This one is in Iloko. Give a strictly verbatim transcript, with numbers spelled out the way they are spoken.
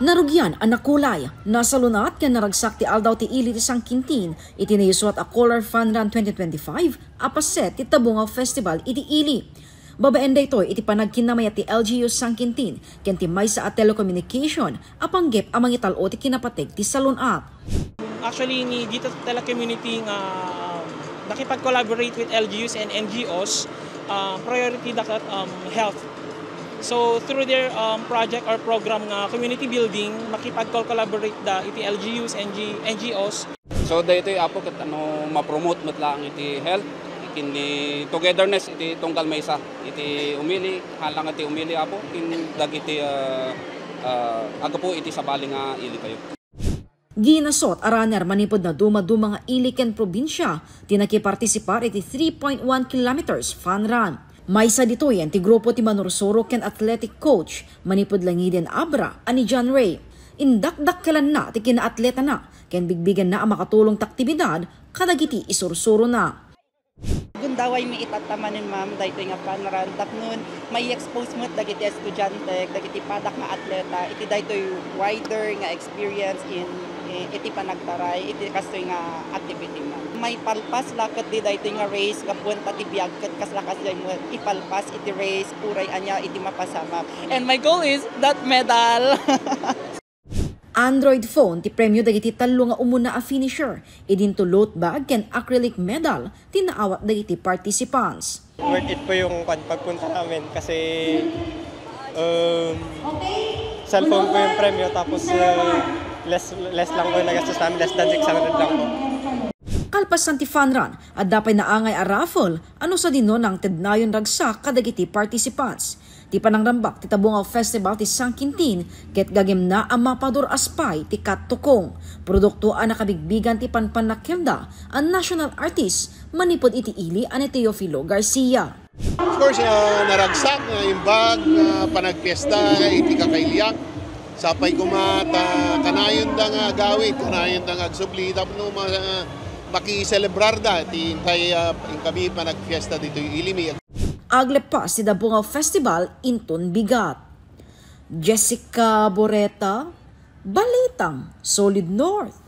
Narugian a nakulay, nasalun-at ken naragsak ti Aldaw ti Ili ti San Quintin iti naiusuat a Color Fun Run twenty twenty-five a paset ti Tabungaw Festival iti Ili. Babaen daytoy iti panagkinnamay ti L G U San Quintin ken ti maysa a telecommunication a panggep a mangital-o ti kinapateg ti salun-at. Actually, ni dito sa telecommunity nga nakipag-collaborate with L G Us and N G Os, uh, priority dakat um, health. So through their um, project or program nga community building, makipag-collaborate da iti L G Us, N G, N G Os. So daytoy Apo ket ano ma-promote met laeng iti health, iti togetherness iti tunggal maysa, iti umili, haan lang iti umili Apo, ken dagiti uh, uh, agapu iti sabali nga ili kayo. Ginasot a runner manipud nadumaduma nga ili ken probinsia ti nakipartisipar iti three point one kilometers fun run. Maysa ditoyen ti grupo ti manursuro ken athletic coach manipud langiden Abra a ni John Ray. Indakdakkelanna ti kinaatletana ken bigbiganna a makatulong ti aktibidad kadagiti isursurona. Gundawaymi itatta manen, ma'am, daytoy nga fun run tapno mai-expose met dagiti estudiante, dagiti padak nga atleta iti daytoy wider nga experience in, eh, iti panagtaray iti kastoy nga activity, ma'am. Maipalpas la ketdi daytoy nga race gapuan ta ti biag ket kasla kasdiay met ipalpas iti race uray ania iti mapasamak. And my goal is that medal. Android phone ti premio dagiti tallo nga umuna a finisher, idinto load bag ken acrylic medal ti naawat dagiti participants. Worth it po yung kwan, pagpunta namin kasi um, cellphone po yung premyo tapos uh, less, less lang po yung nagastos namin, less than six hundred lang po. Kalpasan ti fun run, adda pay naangay a raffle, ano sadino nang tednayon ragsak kadagiti participants. Ti panangrambak ti Tabungaw Festival ti San Quintin ket gagimna a mapadur-as pay ti kattukong, produkto a nakabigbigan ti panpannakilda a national artist manipud iti ili a ni Teofilo Garcia. Of course, uh, naragsak nga imbag nga panagpiesta iti kakailiak. Sapay koma ta kanayon da nga agawid, kanayon da nga agsubli tapno ma- makiselebrar da ti intay uh, inkami panagpiesta ditoy ilimi. Aglepas ti Dabungaw Festival inton bigat. Jessica Boreta, Balitang Solid North.